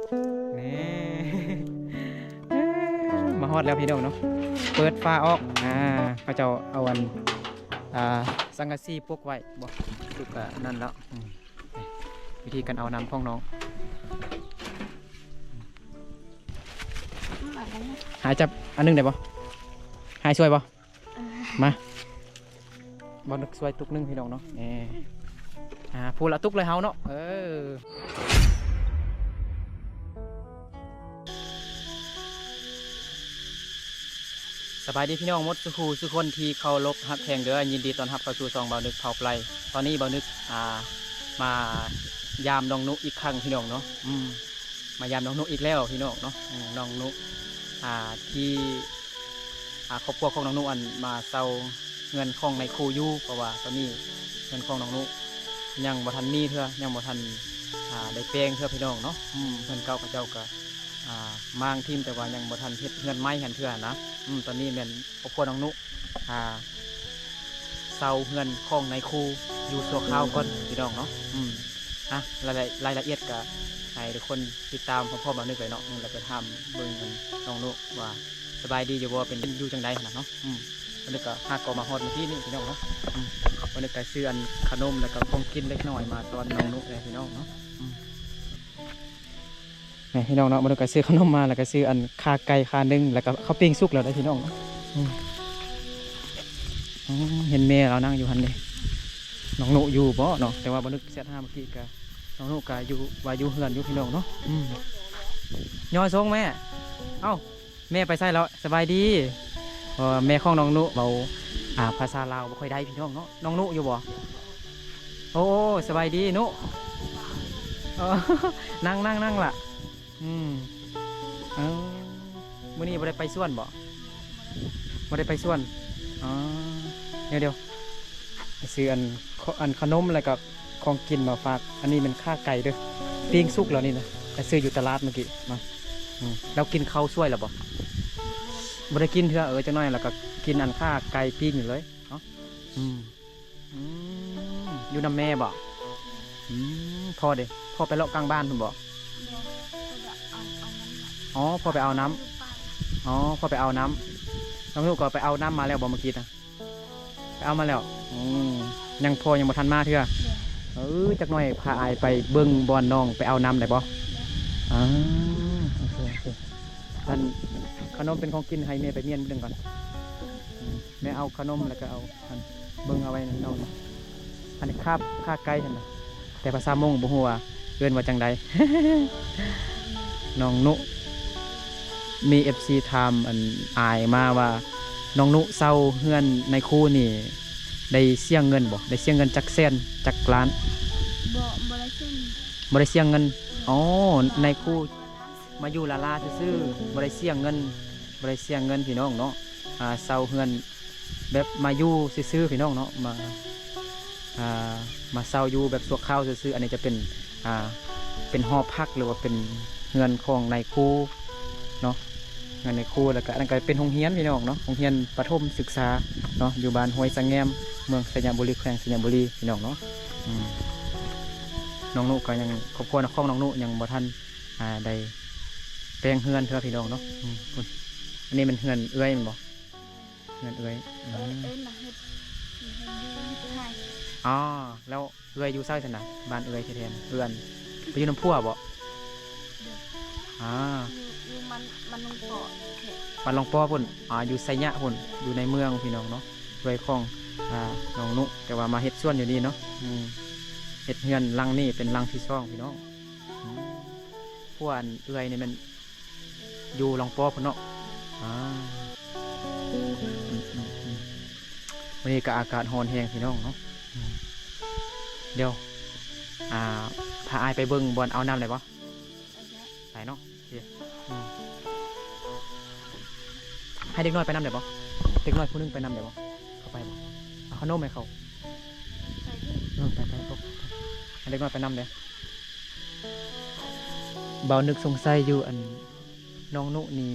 ນີ້ ມາຮອດແລ້ວພີ່ນ້ອງເນາະ ເປີດຝາອອກ ອ່າ ເຂົາເຈົ້າເອົາອັນ ອ່າ ສັງກະສີປົກໄວ້ບໍ່ ຄືກະນັ້ນແລ້ວ ອືມ ວິທີການເອົານ້ຳຂອງນ້ອງ ຫາຈັບອັນໜຶ່ງໄດ້ບໍ່? ຫາຊ່ວຍບໍ່? ມາ ບໍ່ນຶກຊ່ວຍຕຸກໜຶ່ງພີ່ນ້ອງເນາະ ເອີ ອ່າ ຜູ້ລະຕຸກເລີຍເຮົາເນາະ ເອີ ສະບາຍດີພີ່ນ້ອງໝົດສູ່ຜູ້ສູ່ຄົນທີ່ເຄົາລົບຮັກແພງເດີ ຍິນດີຕ້ອນຮັບເຂົ້າສູ່ຊ່ອງບ່າວນຶກເຜົາໄປ. ຕອນນີ້ບ່າວນຶກ ອ່າ ມາຢາມນ້ອງນຸອີກຄັ້ງພີ່ນ້ອງເນາະ ອືມ ມາຢາມນ້ອງນຸອີກແລ້ວພີ່ນ້ອງເນາະ ອືມ ນ້ອງນຸ ອ່າ ທີ່ ອ່າ ຄອບຄົວຂອງນ້ອງນຸ ອັນ ມາເຊົ່າເຮືອນຂອງນາຍຄູຢູ່ ເພາະວ່າຕອນນີ້ເຮືອນຂອງນ້ອງນຸຍັງບໍ່ທັນມີເທື່ອ ຍັງບໍ່ທັນ ອ່າ ໄດ້ແປງເທື່ອພີ່ນ້ອງເນາະ ອືມ ເຮືອນເກົ່າເຂົາເຈົ້າກະ ອ່າ ມ້າງຖິ້ມ ແຕ່ວ່າຍັງບໍ່ທັນເຮັດເຮືອນໃໝ່ຫັ້ນເທື່ອນະ ອືມ ຕອນນີ້ແມ່ນຄອບຄົວນ້ອງນຸ ອ່າ ເຊົ່າເຮືອນຂອງນາຍຄູຢູ່ຊົ່ວຄາວກ່ອນພີ່ນ້ອງເນາະ ອືມ ອ່ະ ລາຍລະອຽດກະໃຫ້ທຸກຄົນຕິດຕາມພ້ອມໆກັບນ້ອງນຸເລີຍເນາະ ອືມ ແລ້ວໄປຖາມເບິ່ງນ້ອງນຸວ່າ ສະບາຍດີຢູ່ບໍ່ ເປັນຢູ່ຈັ່ງໃດຫັ້ນນະເນາະ ອືມ ວັນນີ້ກະຫາກໍມາຮອດມື້ກີ້ນີ້ພີ່ນ້ອງເນາະ ອືມ ວັນນີ້ກະຊື້ອັນຂະໜົມ ແລ້ວກະຂອງກິນເລັກນ້ອຍມາຕ້ອນນ້ອງນຸແດ່ພີ່ນ້ອງເນາະ ອືມ ນີ້ພີ່ນ້ອງເນາະ ວັນນີ້ກະຊື້ຂະໜົມມາ ແລ້ວກະຊື້ອັນຂາໄກ່ຂາໜຶ່ງ ແລ້ວກະເຂົ້າປີ້ງສຸກແລ້ວເດ້ພີ່ນ້ອງເນາະ ອືມ ອືມ ເຫັນແມ່ລາວນັ່ງຢູ່ຫັ້ນເດ້ ນ້ອງນຸຢູ່ບໍ່ເນາະ ແຕ່ວ່າບໍ່ນຶກແຊັດຫາເມື່ອກີ້ກະ ນ້ອງນຸກະຢູ່ ວ່າຢູ່ເຮືອນຢູ່ພີ່ນ້ອງເນາະ ອືມ ຍ້ອນສົ່ງແມ່ ເອົ້າ ແມ່ໄປໃສແລ້ວ? ສະບາຍດີ ເອີ ແມ່ຂອງນ້ອງນຸເວົ້າ ອ່າ ພາສາລາວບໍ່ຄ່ອຍໄດ້ພີ່ນ້ອງເນາະ ນ້ອງນຸຢູ່ບໍ່? ໂອ້ ສະບາຍດີນຸ ເອີ ນັ່ງໆໆ ລະ ອືມ ເອີ ມື້ນີ້ບໍ່ໄດ້ໄປສວນບໍ່? ບໍ່ໄດ້ໄປສວນ ອໍ ດຽວໆ ໄປຊື້ອັນ ອັນຂະໜົມ ແລ້ວກໍຂອງກິນມາຝາກ ອັນນີ້ແມ່ນຂາໄກ່ເດີ ປີ້ງສຸກແລ້ວນີ້ນະ ໄປຊື້ຢູ່ຕະຫຼາດມື້ກີ້ມາ ອືມ ແລ້ວກິນເຂົ້າສວຍແລ້ວບໍ່? ບໍ່ໄດ້ກິນເທື່ອ ເອີ ຈັກໜ້ອຍແລ້ວກໍກິນອັນຂາໄກ່ປີ້ງນີ້ເລີຍເນາະ ອືມ ອືມ ຢູ່ນຳແມ່ບໍ່? ອືມ ພໍ່ເດ? ພໍ່ໄປເລາະກາງບ້ານພຸ້ນບໍ່? ບໍ່ ພໍ່ໄປເອົາ ເອົານ້ຳ ອໍ ພໍ່ໄປເອົານ້ຳ ອໍ ພໍ່ໄປເອົານ້ຳ ນ້ອງນຸກໍໄປເອົານ້ຳມາແລ້ວບໍ່ມື້ກີ້ນະ? ໄປເອົາມາແລ້ວ ອືມ ຍັງ ພໍ່ຍັງບໍ່ທັນມາເທື່ອ ເອີ ຈັກໜ້ອຍພາອ້າຍໄປເບິ່ງບ່ອນນ້ອງໄປເອົານ້ຳໄດ້ບໍ່? ອ່າ ໂອເຄ ໂອເຄ ອັນ ຂະໜົມເປັນຂອງກິນ ໃຫ້ແມ່ໄປມ້ຽນເບິ່ງກ່ອນ ອືມ ແມ່ເອົາຂະໜົມ ແລ້ວກໍເອົາ ອັນ ເບິ່ງເອົາໄວ້ໃນນ້ອງ ອັນຂາ ຂາໄກ່ຫັ້ນນະ ແຕ່ພາສາມົ້ງບໍ່ຮູ້ວ່າເອີ້ນວ່າຈັ່ງໃດ ນ້ອງນຸ ມີເອັຟຊີຖາມອັນອ້າຍມາວ່າ ນ້ອງນຸເຊົ່າເຮືອນນາຍຄູນີ້ ໄດ້ເສຍເງິນບໍ່? ໄດ້ເສຍເງິນຈັກແສນ ຈັກລ້ານ? ບໍ່ ບໍ່ໄດ້ເສຍເງິນ ບໍ່ໄດ້ເສຍເງິນ ອໍ ນາຍຄູມາຢູ່ລ້າໆຊື່ໆ ບໍ່ໄດ້ເສຍເງິນ ບໍ່ໄດ້ເສຍເງິນພີ່ນ້ອງເນາະ ອ່າ ເຊົ່າເຮືອນ ແບບມາຢູ່ຊື່ໆ ພີ່ນ້ອງເນາະ ມາ ອ່າ ມາເຊົ່າຢູ່ແບບຊົ່ວຄາວຊື່ໆ ອັນນີ້ຈະເປັນ ອ່າ ເປັນຫໍພັກ ຫຼືວ່າເປັນເຮືອນຂອງນາຍຄູເນາະ ເຮືອນນາຍຄູ ແລ້ວກະອັນນັ້ນກະເປັນໂຮງຮຽນ ພີ່ນ້ອງເນາະ ໂຮງຮຽນປະຖົມສຶກສາເນາະ ຢູ່ບ້ານຫ້ວຍສະແງມ ເມືອງໄຊຍະບູລີ ແຂວງໄຊຍະບູລີ ພີ່ນ້ອງເນາະ ອືມ ນ້ອງນຸກະຍັງ ຄອບຄົວຂອງນ້ອງນຸຍັງບໍ່ທັນ ອ່າ ໄດ້ແປງເຮືອນເທື່ອ ພີ່ນ້ອງເນາະ ອືມ ພຸ້ນ ອັນນີ້ແມ່ນເຮືອນເອື້ອຍແມ່ນບໍ່? ເຮືອນເອື້ອຍ ເອີ ເອີ ເອີ ມາເຮັດ ມາເຮັດຢູ່ໃຫ້ ອໍ ແລ້ວເອື້ອຍຢູ່ໃສຊັ້ນນະ? ບ້ານເອື້ອຍແທ້ໆ ເອື້ອຍ ໄປຢູ່ນຳຜົວບໍ່? ໂດຍ ອ່າ ຢູ່ ຢູ່ບ້ານ ບ້ານຫຼວງປໍ້ ບ້ານຫຼວງປໍ້ພຸ້ນ ອ່າ ຢູ່ໄຊຍະພຸ້ນ ຢູ່ໃນເມືອງ ພີ່ນ້ອງເນາະ ເອື້ອຍຂອງ ອ່າ ນ້ອງນຸ ແຕ່ວ່າມາເຮັດສວນຢູ່ນີ້ເນາະ ອືມ ເຮັດເຮືອນຫຼັງນີ້ເປັນຫຼັງທີສອງ ພີ່ນ້ອງ ອືມ ຜົວອັນເອື້ອຍນີ້ແມ່ນ ຢູ່ຫຼວງປໍ້ພຸ້ນເນາະ ອ່າ ອືມໆໆ ມື້ນີ້ກໍອາກາດຮ້ອນແຮງ ພີ່ນ້ອງເນາະ ອືມ ດຽວ ອ່າ ພາອ້າຍໄປເບິ່ງບ່ອນເອົານ້ຳໄດ້ບໍ່? ໄດ້ເນາະ ໂອເຄ ອືມ ໃຫ້ເດັກນ້ອຍໄປນຳໄດ້ບໍ່? ເດັກນ້ອຍຜູ້ໜຶ່ງໄປນຳໄດ້ບໍ່? ເຂົາໄປບໍ່? ເອົາຂະໜົມໃຫ້ເຂົາ ເອີ ໄປໆ ໃຫ້ເດັກນ້ອຍໄປນຳເດ້. ບ່າວນຶກສົງໄສຢູ່ ອັນ ນ້ອງນຸນີ້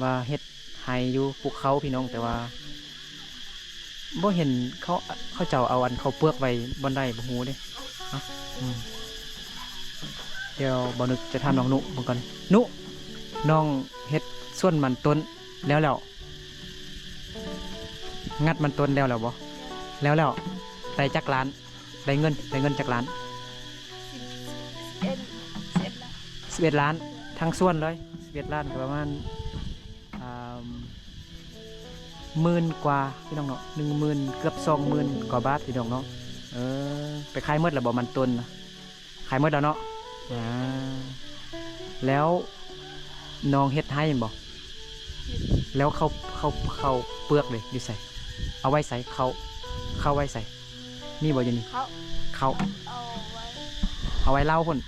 ວ່າເຮັດໄຮ່ຢູ່ ປູກເຂົ້າ ພີ່ນ້ອງ ແຕ່ວ່າບໍ່ເຫັນເຂົາ ເຂົາເຈົ້າເອົາອັນເຂົ້າເປືອກໄວ້ບ່ອນໃດ ບໍ່ຮູ້ເດ້ ອືມ ດຽວບ່າວນຶກຈະຖາມນ້ອງນຸເບິ່ງກ່ອນ. ນຸ, ນ້ອງເຮັດສວນມັນຕົ້ນແລ້ວແລ້ວ? ງັດມັນຕົ້ນແລ້ວແລ້ວບໍ່? ແລ້ວແລ້ວ. ໄດ້ຈັກລ້ານ? ໄດ້ເງິນ, ໄດ້ເງິນຈັກລ້ານ? ສິບ ສິບເອັດ ສິບເອັດລ້ານ. ສິບເອັດລ້ານ ທັງສວນເລີຍ. ສິບເອັດລ້ານກໍປະມານ ອ່າ ໝື່ນກວ່າພີ່ນ້ອງເນາະ, ໜຶ່ງໝື່ນ ເກືອບສອງໝື່ນກວ່າບາດພີ່ນ້ອງເນາະ. ເອີ ໄປຂາຍໝົດແລ້ວບໍ່ມັນຕົ້ນນະ? ຂາຍໝົດແລ້ວເນາະ. ອ່າ ແລ້ວນ້ອງເຮັດໄຮ່ແມ່ນບໍ່? ເຮັດ. ແລ້ວເຂົ້າ ເຂົ້າ ເຂົ້າເປືອກເດ ຢູ່ໃສ? ເອົາໄວ້ໃສ? ເຂົ້າ ເຂົ້າໄວ້ໃສ? ມີບໍ່ຢູ່ນີ້? ເຂົ້າ ເຂົ້າ ເອົາໄວ້ ເອົາໄວ້ເລົ້າພຸ້ນ.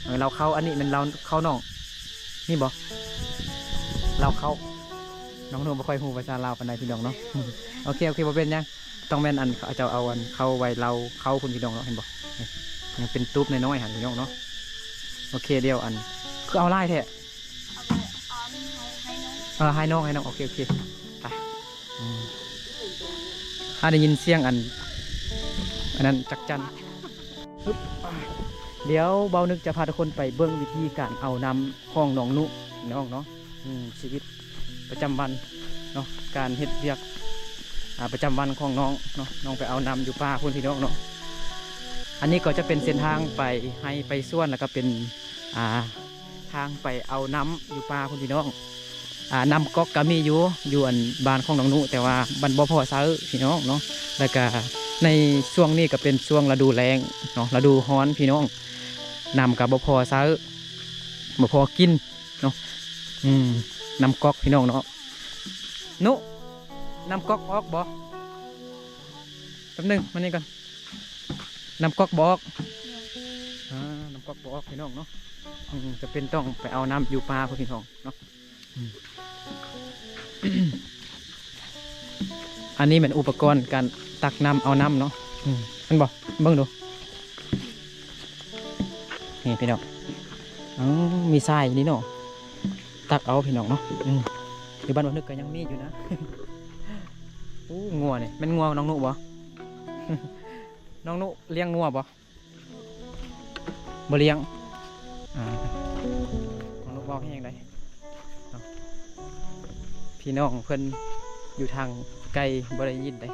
ເອີ ເລົ້າເຂົ້າ. ອັນນີ້ແມ່ນເລົ້າເຂົ້ານ້ອງ ມີບໍ່? ເລົ້າເຂົ້າ. ນ້ອງນຸບໍ່ຄ່ອຍຮູ້ພາສາລາວປານໃດພີ່ນ້ອງເນາະ. ໂອເຄ ໂອເຄ ບໍ່ເປັນຫຍັງ. ຕ້ອງແມ່ນອັນ ເຂົາເຈົ້າເອົາອັນເຂົ້າໄວ້ເລົ້າເຂົ້າພຸ້ນພີ່ນ້ອງເນາະ. ເຫັນບໍ່? ນີ້ ຍັງເປັນຕູບນ້ອຍໆຫັ້ນພີ່ນ້ອງເນາະ. ໂອເຄ ດຽວອັນ ຄືເອົາຫຼາຍແທ້? ເອົາໄວ້ ເອົາໃຫ້ ໃຫ້ນ້ອງ. ເອີ ໃຫ້ນ້ອງ ໃຫ້ນ້ອງ. ໂອເຄ ໂອເຄ ໄປ. ອືມ ຖ້າໄດ້ຍິນສຽງອັນ ອັນນັ້ນຈັກຈັ່ນ. ອຶບ ດຽວບ່າວນຶກຈະພາທຸກຄົນໄປເບິ່ງວິທີການເອົານ້ຳຂອງນ້ອງນຸພີ່ນ້ອງເນາະ. ອືມ ຊີວິດປະຈຳວັນເນາະ, ການເຮັດວຽກ ອ່າ ປະຈຳວັນຂອງນ້ອງເນາະ. ນ້ອງໄປເອົານ້ຳຢູ່ປ່າພຸ້ນພີ່ນ້ອງເນາະ. ອັນນີ້ກໍຈະເປັນເສັ້ນທາງໄປໄຮ່ໄປສວນ ແລ້ວກໍເປັນ ອ່າ ທາງໄປເອົານ້ຳຢູ່ປ່າພຸ້ນພີ່ນ້ອງ. ອ່າ ນ້ຳກັອກກໍມີຢູ່ ຢູ່ອັນບ້ານຂອງນ້ອງນຸ ແຕ່ວ່າມັນບໍ່ພໍໃຊ້ພີ່ນ້ອງເນາະ. ແລ້ວກະໃນຊ່ວງນີ້ກໍເປັນຊ່ວງລະດູແລ້ງເນາະ, ລະດູຮ້ອນພີ່ນ້ອງ, ນ້ຳກໍບໍ່ພໍໃຊ້ ບໍ່ພໍກິນເນາະ. ອືມ ນ້ຳກັອກພີ່ນ້ອງເນາະ. ນຸ ນ້ຳກັອກອອກບໍ່? ແປັບໜຶ່ງ ມານີ້ກ່ອນ. ນ້ຳກັອກບໍ່ອອກ? ອ່າ ນ້ຳກັອກບໍ່ອອກພີ່ນ້ອງເນາະ. ອືມ ຈະເປັນຕ້ອງໄປເອົານ້ຳຢູ່ປ່າພຸ້ນພີ່ນ້ອງເນາະ. ອືມ ອັນນີ້ແມ່ນອຸປະກອນການຕັກນ້ຳເອົານ້ຳເນາະ. ອືມ ແມ່ນບໍ່? ເບິ່ງດູ ນີ້ພີ່ນ້ອງ. ເອີ ມີຊາຍນີ້ເນາະ, ຕັກເອົາພີ່ນ້ອງເນາະ. ອືມ ຢູ່ບ້ານບໍ່ນຶກກໍຍັງມີຢູ່ນະ. ໂອ້ ງົວນີ້ ແມ່ນງົວນ້ອງນຸບໍ່? ນ້ອງນຸລ້ຽງງົວບໍ່? ບໍ່ລ້ຽງ. ອ່າ ນ້ອງນຸເວົ້າແຮງໃດເນາະ, ພີ່ນ້ອງເພິ່ນຢູ່ທາງໄກບໍ່ໄດ້ຍິນໃດ.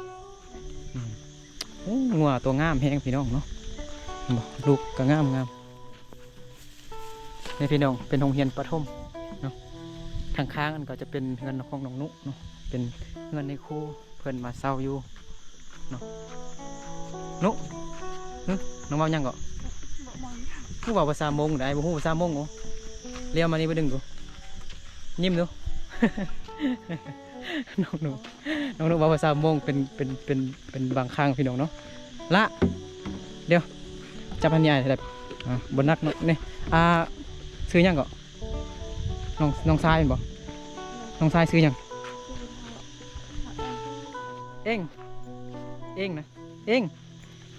ອືມ ໂອ້ ງົວຕົວງາມແຮງພີ່ນ້ອງເນາະ. ເຫັນບໍ່? ລູກກໍງາມໆ. ນີ້ພີ່ນ້ອງ ເປັນໂຮງຮຽນປະຖົມເນາະ. ທາງຂ້າງນັ້ນກໍຈະເປັນເຮືອນຂອງນ້ອງນຸເນາະ, ເປັນເຮືອນໃນຄູເພິ່ນມາເຊົ່າຢູ່ເນາະ. ນຸ ຫຶ ນ້ອງເວົ້າຫຍັງເກາະ? ບໍ່ ບໍ່ ຮູ້ເວົ້າພາສາມົ້ງໄດ໋, ບໍ່ຮູ້ພາສາມົ້ງ. ໂອ້ ລ້ຽວມານີ້ ບໍ່ດຶງດູ ຍິ້ມດູ. ນ້ອງນຸ ນ້ອງນຸເວົ້າພາສາມົ້ງເປັນ ເປັນ ເປັນ ເປັນບາງຄັ້ງພີ່ນ້ອງເນາະ. ລະ ດຽວ ຈັບອັນນີ້ອ້າຍໄດ້. ອ່າ ບໍ່ໜັກເນາະນີ້. ອ່າ ຊື່ຫຍັງເກາະ? ນ້ອງ ນ້ອງຊາຍແມ່ນບໍ່? ນ້ອງຊາຍຊື່ຫຍັງ? ເອັງ ເອັງນະ ເອັງ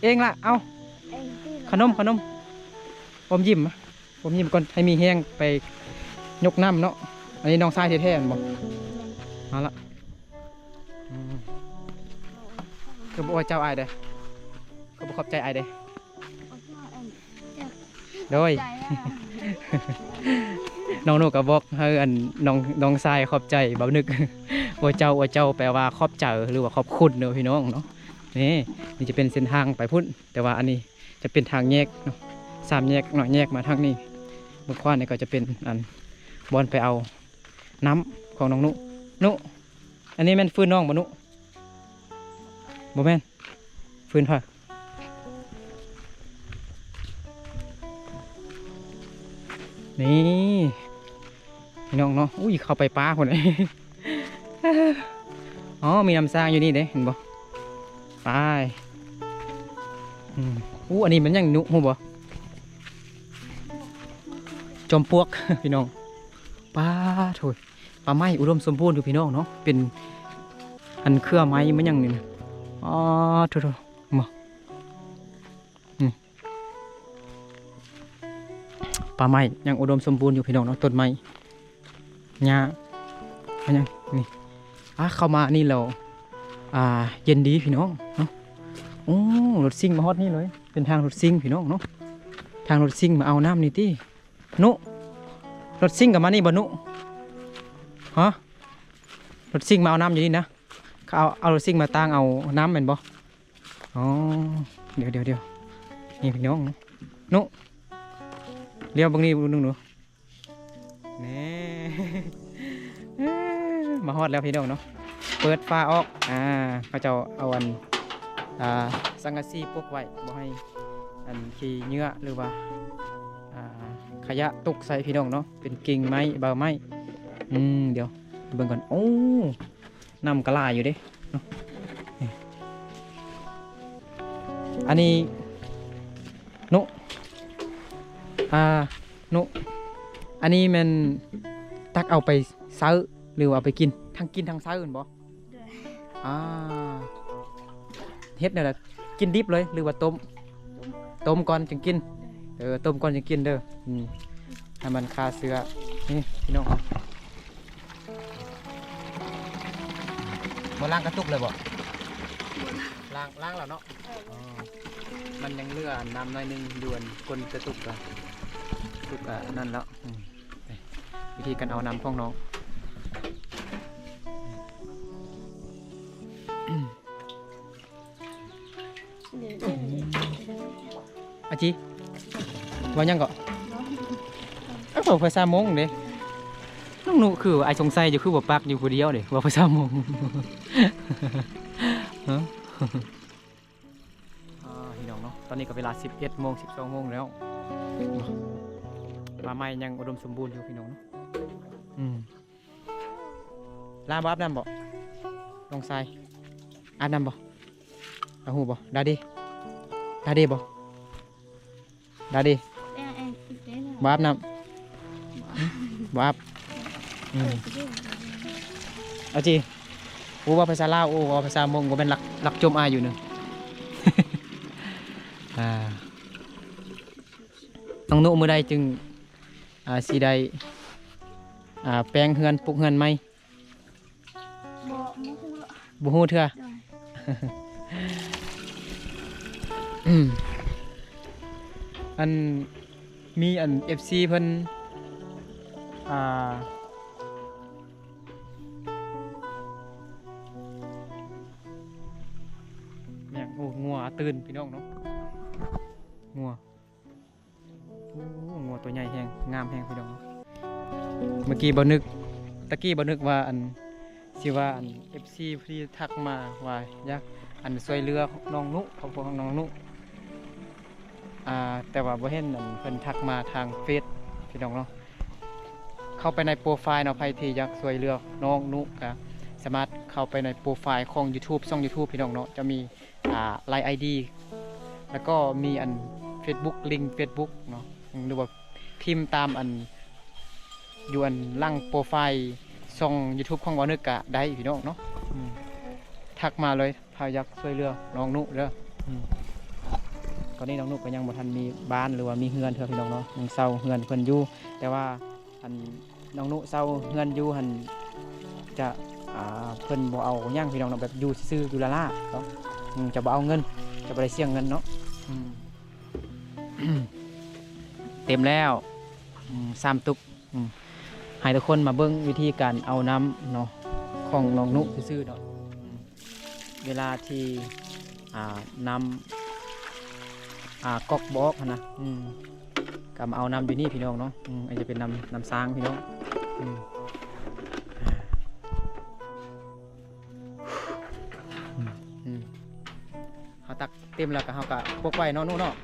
ເອັງລະ. ເອົາ ເອັງ ຂະໜົມ ຂະໜົມ ອມຍິ້ມ. ອມຍິ້ມກ່ອນ ໃຫ້ມີແຮງໄປຍົກນ້ຳເນາະ. ອັນນີ້ນ້ອງຊາຍແທ້ໆແມ່ນບໍ່? ແມ່ນ. ເອົາລະ ອືມ ຄືບໍ່ອວຍເຈົ້າອ້າຍເດ້? ຄືບໍ່ຂອບໃຈອ້າຍເດ້? ໂດຍ ໃຈ ນ້ອງນຸກໍບອກໃຫ້ອັນ ນ້ອງ ນ້ອງຊາຍຂອບໃຈບ່າວນຶກ. ອວຍເຈົ້າ ອວຍເຈົ້າ ແປວ່າຂອບໃຈ ຫຼືວ່າຂອບຄຸນເນາະ ພີ່ນ້ອງເນາະ. ນີ້ ນີ້ຈະເປັນເສັ້ນທາງໄປພຸ້ນ ແຕ່ວ່າອັນນີ້ຈະເປັນທາງແຍກເນາະ, ສາມແຍກເນາະ, ແຍກມາທາງນີ້. ເບື້ອງຂວານີ້ກໍຈະເປັນອັນ ບ່ອນໄປເອົານ້ຳຂອງນ້ອງນຸ. ນຸ ອັນນີ້ແມ່ນຟືນນ້ອງບໍ່ນຸ? ບໍ່ແມ່ນ ຟືນໃຜ? ນີ້ ພີ່ນ້ອງເນາະ. ອຸ້ຍ ເຂົ້າໄປປ່າພຸ້ນ. ອໍ ມີນ້ຳສ້າງຢູ່ນີ້ເດ້ ເຫັນບໍ່? ໄປ ອືມ. ອູ້ ອັນນີ້ມັນຫຍັງນຸ ຮູ້ບໍ່? ຈອມປວກ ພີ່ນ້ອງ. ປາໂທ້ ປ່າໄມ້ອຸດົມສົມບູນຢູ່ ພີ່ນ້ອງເນາະ. ເປັນອັນເຄືອໄມ້ ມັນຫຍັງນີ້ນະ. ອໍ ໂທ້ໆ ມາ ອືມ ປ່າໄມ້ຍັງອຸດົມສົມບູນຢູ່ ພີ່ນ້ອງເນາະ. ຕົ້ນໄມ້ ຫຍ້າ ມັນຫຍັງນີ້. ອາ ເຂົ້າມານີ້ແລ້ວ ອ່າ ເຢັນດີ ພີ່ນ້ອງເນາະ. ໂອ້ ລົດຊິງມາຮອດນີ້ເລີຍ. ເປັນທາງລົດຊິງ ພີ່ນ້ອງເນາະ, ທາງລົດຊິງມາເອົານ້ຳນີ້ຕິ. ນຸ ລົດຊິງກໍມານີ້ບໍ່ນຸ? ຮະ? ລົດຊິງມາເອົານ້ຳຢູ່ນີ້ນະ? ເຂົາເອົາ ເອົາລົດຊິງມາຕາງເອົານ້ຳແມ່ນບໍ່? ອໍ ດຽວໆໆ ນີ້ພີ່ນ້ອງ ນຸ ລຽວເບິ່ງນີ້ເບິ່ງໜຶ່ງດູ. ແນ່ ມາຮອດແລ້ວພີ່ນ້ອງເນາະ ເປີດຝາອອກ ອ່າ ເຂົາເຈົ້າເອົາອັນ ອ່າ ສັງກະສີປົກໄວ້ ບໍ່ໃຫ້ອັນຂີ້ເຫຍື້ອ ຫຼືວ່າ ອ່າ ຂະຫຍະຕົກໃສ່ພີ່ນ້ອງເນາະ ເປັນກິ່ງໄມ້ ໃບໄມ້ ອືມ ດຽວເບິ່ງກ່ອນ ໂອ້ ນ້ຳກໍຫຼາຍຢູ່ເດ້ເນາະ ນີ້ ອັນນີ້ ນຸ ອ່າ ນຸ ອັນນີ້ແມ່ນຕັກເອົາໄປໃຊ້ ຫຼືວ່າເອົາໄປກິນ? ທັງກິນທັງໃຊ້ແມ່ນບໍ່? ໂດຍ ອ່າ ເຮັດແນວໃດ? ກິນດິບເລີຍ ຫຼືວ່າຕົ້ມ? ຕົ້ມ ຕົ້ມກ່ອນຈຶ່ງກິນ? ໂດຍ ເອີ ຕົ້ມກ່ອນຈຶ່ງກິນເດີ ອືມ ໃຫ້ມັນຂ້າເຊື້ອ ນີ້ພີ່ນ້ອງ ບໍ່ລ້າງກະຕຸກເລີຍບໍ່? ບໍ່ ລ້າງ ລ້າງແລ້ວເນາະ ເອີ ມັນຍັງເຫຼືອນ້ຳໜ້ອຍໜຶ່ງຢູ່ອັນກົ້ນກະຕຸກ ກະຕຸກ ກະອັນນັ້ນແລ້ວ ອືມ ວິທີການເອົານ້ຳຂອງນ້ອງ ອາຈີ ວ່າຫຍັງເກາະ? ເອົ້າ ເວົ້າພາສາມົ້ງເດ້ ນ້ອງນຸ ຄືອ້າຍສົງໄສຢູ່ ຄືບໍ່ປັກຢູ່ຜູ້ດຽວເດ້ ເວົ້າພາສາມົ້ງ ຮະ? ອ່າ ພີ່ນ້ອງເນາະ ຕອນນີ້ກໍເວລາສິບເອັດໂມງ ສິບສອງໂມງແລ້ວ ປ່າໄມ້ຍັງອຸດົມສົມບູນຢູ່ພີ່ນ້ອງເນາະ ອືມ ລາບໍ່ອາບນ້ຳບໍ່? ນ້ອງຊາຍ ອາບນ້ຳບໍ່? ລາຮູ້ບໍ່? ດາດີ ດາດີບໍ່? ດາດີ ບໍ່ອາບນ້ຳ? ບໍ່ອາບ ອືມ ອາຈີ ໂອ້ ເວົ້າພາສາລາວ ໂອ້ ເວົ້າພາສາມົ້ງ ບໍ່ແມ່ນລັກ ລັກຈົ່ມອ້າຍຢູ່ນີ້ ອ່າ ນ້ອງນຸ ມື້ໃດຈຶ່ງ ອ່າ ຊິໄດ້ ອ່າ ແປງເຮືອນ ປຸກເຮືອນໃໝ່? ບໍ່ ບໍ່ຮູ້ລະ ບໍ່ຮູ້ເທື່ອ ໂດຍ ອັນ ມີອັນ ເອັຟຊີ ເພິ່ນ ອ່າ ຫຍັງ ໂອ້ ງົວຕື່ນ ພີ່ນ້ອງເນາະ ງົວ ໂອ້ ງົວຕົວໃຫຍ່ແຮງ ງາມແຮງ ພີ່ນ້ອງເນາະ ເມື່ອກີ້ບໍ່ນຶກ ຕະກີ້ບໍ່ນຶກວ່າ ອັນ ຊິວ່າ ອັນ ເອັຟຊີ ເພິ່ນທັກມາວ່າຢາກ ອັນ ຊ່ວຍເຫຼືອນ້ອງນຸ ຄອບຄົວຂອງນ້ອງນຸ ອ່າ ແຕ່ວ່າບໍ່ເຫັນ ອັນ ເພິ່ນທັກມາທາງເຟສ ພີ່ນ້ອງເນາະ ເຂົ້າໄປໃນໂປຣໄຟລ໌ເນາະ ໃຜທີ່ຢາກຊ່ວຍເຫຼືອນ້ອງນຸ ກະສາມາດເຂົ້າໄປໃນໂປຣໄຟລ໌ຂອງຢູທູບ ຊ່ອງຢູທູບ ພີ່ນ້ອງເນາະ ຈະມີ ອ່າ ລາຍໄອດີ ແລ້ວກໍມີອັນເຟສບຸກ ລິງເຟສບຸກເນາະ ຫຼືວ່າພິມຕາມອັນ ຢູ່ອັນຫຼັງໂປຣໄຟລ໌ຊ່ອງຢູທູບຂອງບ່າວນຶກກະໄດ້ພີ່ນ້ອງເນາະ ອືມ ທັກມາເລີຍ ຖ້າຢາກຊ່ວຍເຫຼືອນ້ອງນຸເດີ ອືມ ຕອນນີ້ນ້ອງນຸກໍຍັງບໍ່ທັນມີບ້ານ ຫຼືວ່າມີເຮືອນເທື່ອພີ່ນ້ອງເນາະ ຍັງເຊົ່າເຮືອນເພິ່ນຢູ່ ແຕ່ວ່າ ອັນນ້ອງນຸເຊົ່າເຮືອນຢູ່ຫັ້ນ ຈະ ອ່າ ເພິ່ນບໍ່ເອົາຫຍັງພີ່ນ້ອງເນາະ ແບບຢູ່ຊື່ໆ ຢູ່ລ້າໆ ເນາະ ອືມ ຈະບໍ່ເອົາເງິນ ຈະບໍ່ໄດ້ເສຍເງິນເນາະ ອືມ ເຕັມແລ້ວ ອືມ ສາມຕຸກ ອືມ ໃຫ້ທຸກຄົນມາເບິ່ງວິທີການເອົານ້ຳເນາະ ຂອງນ້ອງນຸຊື່ໆ ເນາະ ອືມ ເວລາທີ່ ອ່າ ນ້ຳ ອ່າ ກອກບໍ່ອອກຫັ້ນນະ ອືມ ກໍມາເອົານ້ຳຢູ່ນີ້ພີ່ນ້ອງເນາະ ອືມ ອັນນີ້ຈະເປັນນ້ຳ ນ້ຳຊາງພີ່ນ້ອງ ອືມ ອືມ ອືມ ເຮົາຕັກເຕັມແລ້ວກໍ ເຮົາກໍປົກໄວ້ເນາະ ນຸເນາະ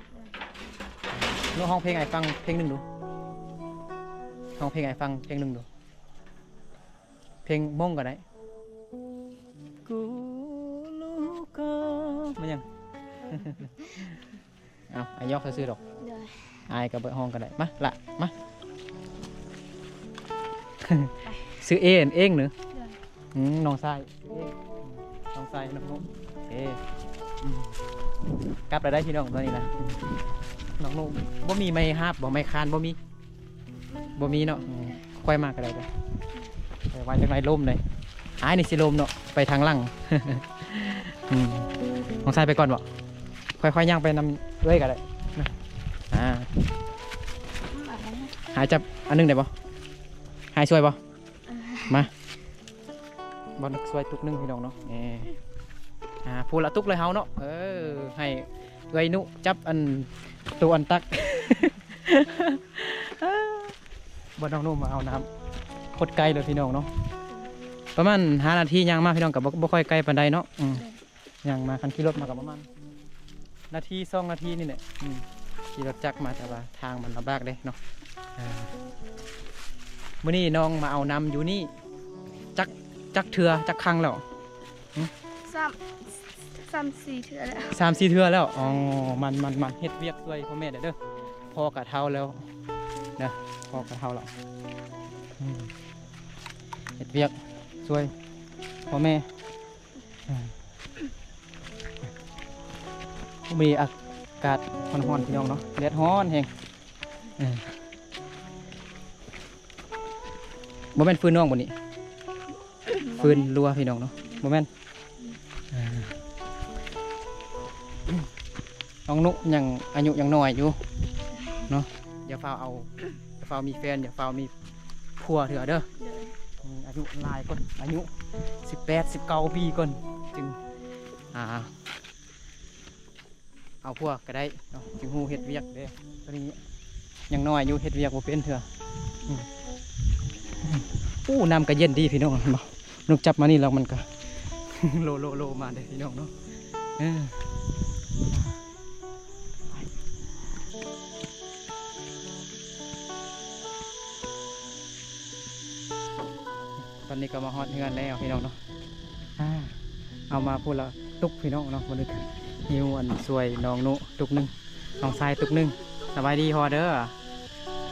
ນຸຮ້ອງເພງໃຫ້ຟັງເພງໜຶ່ງດູ ຮ້ອງເພງໃຫ້ຟັງເພງໜຶ່ງດູ. ເພງມົ້ງກໍໄດ້. ກູລູກາ ແມ່ນຫຍັງ? ເອົາ ອ້າຍຢອກຊື່ໆດອກ. ໂດຍ. ອ້າຍກໍບໍ່ຮ້ອງກໍໄດ້. ມາລະ ມາ. ຊື່ເອເອງເນາະ? ໂດຍ. ອືມ ນ້ອງຊາຍ. ນ້ອງຊາຍນ້ອງນຸ. ເອ ອືມ ກັບແລ້ວໄດ໋ພີ່ນ້ອງ ຕອນນີ້ນະ. ນ້ອງນຸ ບໍ່ມີໄມ້ຫາບບໍ່? ໄມ້ຄານບໍ່ມີ? ບໍ່ມີເນາະ. ອືມ ຂ້ອຍມາກໍໄດ້ເດີ. ເອີ ວ່າຈັ່ງໃດ ລົມເດ້. ອ້າຍນີ້ຊິລົມເນາະ ໄປທາງຫຼັງ. ອືມ ນ້ອງຊາຍໄປກ່ອນບໍ? ຂ້ອຍ ຂ້ອຍຍ່າງໄປນຳເອື້ອຍກໍໄດ້ນະ. ອ່າ ອືມ ອັນນັ້ນນະ. ຫາຍຈັບອັນໜຶ່ງໄດ້ບໍ່? ຫາຍຊ່ວຍບໍ່? ມາ ບ່າວນຶກຊ່ວຍຕຸກໜຶ່ງພີ່ນ້ອງເນາະ. ເອີ ອ່າ ຜູ້ລະຕຸກເລີຍເຮົາເນາະ. ເອີ ໃຫ້ເອື້ອຍນຸຈັບອັນ ໂຕອັນຕັກ ບ່າວນ້ອງນຸມາເອົານ້ຳ ໂຄດໄກເລີຍພີ່ນ້ອງເນາະ. ປະມານຫ້ານາທີຍ່າງມາພີ່ນ້ອງ ກໍບໍ່ ບໍ່ຄ່ອຍໄກປານໃດເນາະ. ອືມ ຍ່າງມາ ຄັນຂີ່ລົດມາກໍປະມານນາທີສອງນາທີນີ້ແຫຼະ. ອືມ ຂີ່ລົດຈັກມາ ແຕ່ວ່າທາງມັນລຳບາກເດ້ເນາະ. ເອີ ມື້ນີ້ນ້ອງມາເອົານ້ຳຢູ່ນີ້ ຈັກ ຈັກເທື່ອ ຈັກຄັ້ງແລ້ວ? ຫຶ? ສາມ ສາມສີ່ເທື່ອແລ້ວ ສາມສີ່ເທື່ອແລ້ວ. ອໍ ມັນ ມັນ ມັນເຮັດວຽກຊ່ວຍພໍ່ແມ່ແດ່ເດີ ພໍ່ກະເຖົ້າແລ້ວນະ ພໍ່ກະເຖົ້າແລ້ວ. ອືມ ເຮັດວຽກຊ່ວຍພໍ່ແມ່. ອືມ ມື້ນີ້ອາກາດຮ້ອນໆ ພີ່ນ້ອງເນາະ ແດດຮ້ອນແຮງ. ເອີ ບໍ່ແມ່ນຟືນນ້ອງບໍ່ນີ້? ຟືນລົວພີ່ນ້ອງເນາະ ບໍ່ແມ່ນ. ເອີ ນ້ອງນຸຍັງອາຍຸຍັງນ້ອຍຢູ່ເນາະ ຢ່າຟ້າວເອົາ ຢ່າຟ້າວມີແຟນ ຢ່າຟ້າວມີຜົວເທື່ອເດີ. ໂດຍ ອືມ ອາຍຸຫຼາຍກ່ອນ ອາຍຸສິບແປດ ສິບເກົ້າປີກ່ອນ ຈຶ່ງ ອ່າ ເອົາຜົວກໍໄດ້ເນາະ ຈຶ່ງຮູ້ເຮັດວຽກເດ້. ຕອນນີ້ຍັງນ້ອຍຢູ່ ເຮັດວຽກບໍ່ເປັນເທື່ອ. ອືມ ໂອ້ ນ້ຳກໍເຢັນດີພີ່ນ້ອງ ເຫັນບໍ່? ນົກຈັບມານີ້ແລ້ວມັນກໍໂລໆໆມາເດ້ພີ່ນ້ອງເນາະ. ເອີ ຕອນນີ້ກໍມາຮອດເຮືອນແລ້ວພີ່ນ້ອງເນາະ. ອ່າ ເອົາມາພຸ້ນລະຕຸກພີ່ນ້ອງເນາະ. ມື້ນີ້ຫິ້ວອັນຊ່ວຍນ້ອງນຸຕຸກໜຶ່ງ ນ້ອງຊາຍຕຸກໜຶ່ງ. ສະບາຍດີພໍ່ເດີ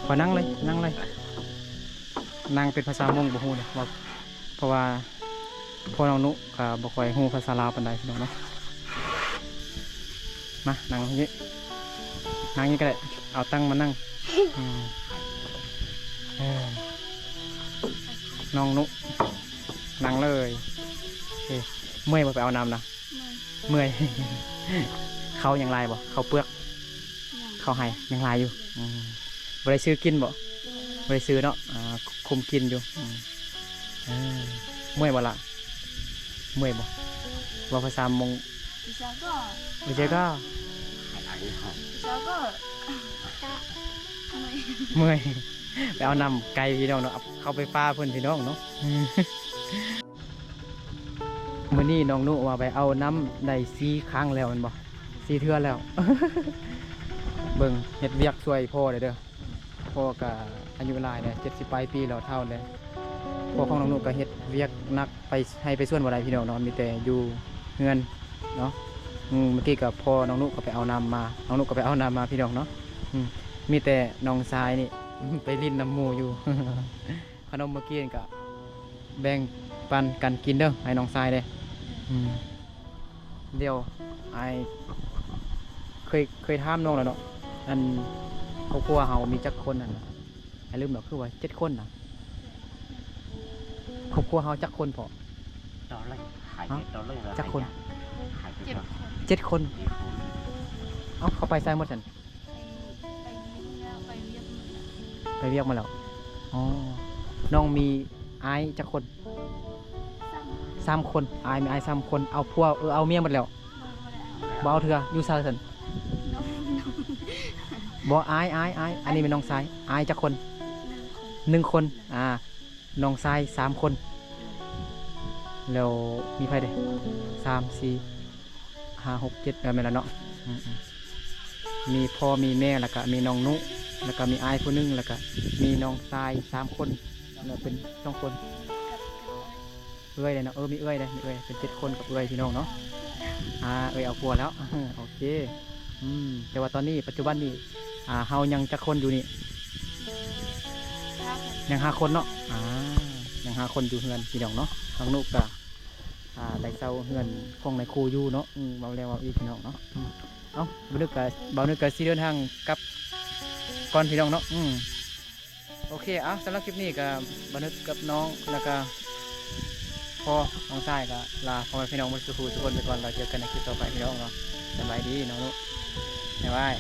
ພໍ່ນັ່ງເລີຍ ນັ່ງເລີຍ. ນັ່ງເປັນພາສາມົ້ງບໍ່ຮູ້ເນາະ ເພາະວ່າພໍ່ນ້ອງນຸກໍບໍ່ຄ່ອຍຮູ້ພາສາລາວປານໃດພີ່ນ້ອງເນາະ. ມານັ່ງນີ້ ນັ່ງນີ້ກໍໄດ້ ເອົາຕັ່ງມານັ່ງ. ອືມ ເອີ ນ້ອງນຸ ນັ່ງເລີຍ. ເອີ ເມື່ອຍບໍ່ໄປເອົານ້ຳນະ? ເມື່ອຍ ເຂົ້າຍັງຫຼາຍບໍ່? ເຂົ້າເປືອກ ຍັງ ເຂົ້າໄຮ່ຍັງຫຼາຍຢູ່. ອືມ ບໍ່ໄດ້ຊື້ກິນບໍ່? ບໍ່ໄດ້ຊື້ເນາະ. ອ່າ ຄຸມກິນຢູ່. ອືມ ເອີ ເມື່ອຍບໍ່ລະ? ເມື່ອຍບໍ່? ເວົ້າພາສາມົ້ງ Bisa ko. Bisa ko. Bisa ko. ເມື່ອຍ ໄປເອົານ້ຳໄກພີ່ນ້ອງເນາະ ເອົາເຂົ້າໄປປ່າເພິ່ນພີ່ນ້ອງເນາະ. ມື້ນີ້ນ້ອງນຸວ່າໄປເອົານ້ຳໄດ້ສີ່ຄັ້ງແລ້ວແມ່ນບໍ່? ສີ່ເທື່ອແລ້ວ. ເບິ່ງ ເຮັດວຽກຊ່ວຍພໍ່ແດ່ເດີ. ພໍ່ກະອາຍຸຫຼາຍແລ້ວ ເຈັດສິບປາຍປີແລ້ວ ເຖົ້າແລ້ວ. ພໍ່ຂອງນ້ອງນຸກະເຮັດວຽກໜັກ ໄປໄຮ່ໄປສວນບໍ່ໄດ້ພີ່ນ້ອງເນາະ ມີແຕ່ຢູ່ເຮືອນເນາະ. ອືມ ເມື່ອກີ້ກະພໍ່ນ້ອງນຸກະໄປເອົານ້ຳມາ ນ້ອງນຸກະໄປເອົານ້ຳມາພີ່ນ້ອງເນາະ. ອືມ ມີແຕ່ນ້ອງຊາຍນີ້ໄປຫຼິ້ນນຳໝູ່ຢູ່. ຂະໜົມເມື່ອກີ້ນີ້ກະແບ່ງປັນກັນກິນເດີ ໃຫ້ນ້ອງຊາຍເດ້. ອືມ ດຽວອ້າຍເຄີຍ ເຄີຍຖາມນ້ອງແລ້ວເນາະ ອັນຄອບຄົວເຮົາມີຈັກຄົນຫັ້ນນະ? ອ້າຍລືມແລ້ວ ຄືວ່າເຈັດຄົນນະ. ຄອບຄົວເຮົາຈັກຄົນພໍ່? ຕອນແລກ ຫາຍ ຮະ? ຕອນແລກ ຈັກຄົນ? ຫາຍ ເຈັດຄົນ ເຈັດຄົນ. ເອົ້າ ເຂົາໄປໃສໝົດຊັ້ນ? ໄປ ໄປວຽກ ໄປວຽກໝົດແລ້ວ ໄປວຽກໝົດແລ້ວ. ອໍ ນ້ອງມີອ້າຍຈັກຄົນ? ສາມ ສາມຄົນ. ອ້າຍ ມີອ້າຍສາມຄົນ ເອົາຜົວ ເອີ ເອົາເມຍໝົດແລ້ວ ບໍ່ ບໍ່ໄດ້ເອົາ ບໍ່ເອົາເທື່ອ. ຢູ່ໃສຊັ້ນ? ນ້ອງ ນ້ອງ ບໍ່ ອ້າຍ ອ້າຍ ອ້າຍ ອັນນີ້ແມ່ນນ້ອງຊາຍ. ອ້າຍຈັກຄົນ? ໜຶ່ງຄົນ ໜຶ່ງຄົນ. ອ່າ ນ້ອງຊາຍສາມຄົນ ແລ້ວມີໃຜເດ? ສາມ ສີ່ ຫ້າ ຫົກ ເຈັດ ເອີ ແມ່ນແລ້ວເນາະ. ອືມໆ ມີພໍ່ມີແມ່ ແລ້ວກະມີນ້ອງນຸ ແລ້ວກະມີອ້າຍຜູ້ໜຶ່ງ ແລ້ວກະມີນ້ອງຊາຍສາມຄົນ ແລ້ວເປັນສອງຄົນ. ເອື້ອຍເດ້ເນາະ. ເອີ ມີເອື້ອຍເດ້ ມີເອື້ອຍ ເປັນເຈັດຄົນກັບເອື້ອຍພີ່ນ້ອງເນາະ. ອ່າ ເອື້ອຍເອົາຜົວແລ້ວ. ໂອເຄ. ອືມ ແຕ່ວ່າຕອນນີ້ປັດຈຸບັນນີ້ ອ່າ ເຮົາຍັງຈັກຄົນຢູ່ນີ້? ຍັງຫ້າຄົນ ຍັງຫ້າຄົນເນາະ. ອ່າ ຍັງຫ້າຄົນຢູ່ເຮືອນພີ່ນ້ອງເນາະ. ທາງນຸກະ ອ່າ ໄດ້ເຊົ່າເຮືອນຂອງນາຍຄູຢູ່ເນາະ. ອືມ ເວົ້າແລ້ວເວົ້າອີກພີ່ນ້ອງເນາະ. ອືມ ເອົ້າ ບ່າວນຶກກະ ບ່າວນຶກກະຊິເດີນທາງກັບກ່ອນພີ່ນ້ອງເນາະ. ອືມ ໂອເຄ ເອົາ ສຳລັບຄລິບນີ້ກໍບ່າວນຶກກັບນ້ອງ ແລ້ວກໍພໍ່ນ້ອງຊາຍກໍລາພໍ່ແມ່ພີ່ນ້ອງໝົດສູ່ຜູ້ສູ່ຄົນໄປກ່ອນ ແລ້ວເຈີກັນໃນຄລິບຕໍ່ໄປພີ່ນ້ອງເນາະ. ສະບາຍດີນ້ອງນຸ ບາຍບາຍ.